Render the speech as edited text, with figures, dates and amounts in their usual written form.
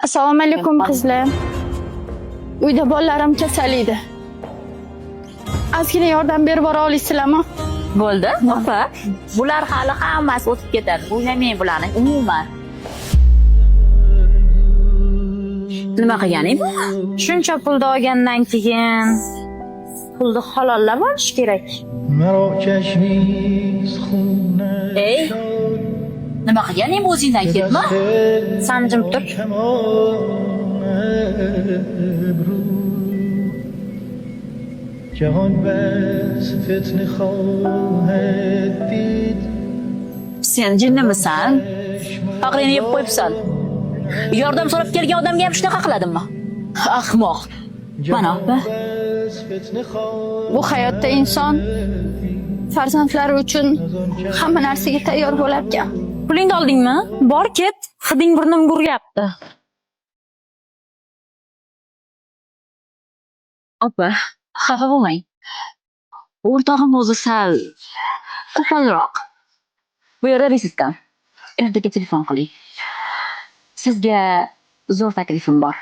Assalomu alaykum, qizlar. Uyda bolalarim kasal edi. Ozgina yordam berib bora olasizlarmi? Bo'ldi, opa. Bular hali hammasi o'tib ketadi. O'ylamang bularni umuman. Nima qilganing bu? Shuncha pulni olgandan keyin pulni halollab olish kerak. Ey, nima qilganing bu, o'zingdan ketma. San jim tur. Sen jinnimisan? Aqlingni yeb qo'yibsan. Yordam so'rab kelgan odamga ham shunaqa qiladimi? Ahmoq. Mana opa. Bu hayotda inson farzandlari uchun hamma narsaga tayyor bo'larkan. Pulingni oldingmi? Bor ket, hiding burnimga uryapti. Opa, xafa bo'lmang. O'rtog'im o'zi sal qo'polroq. Bu yerda resistam. Ertaga telefon qiling. Sizga zo'r taklifim bor.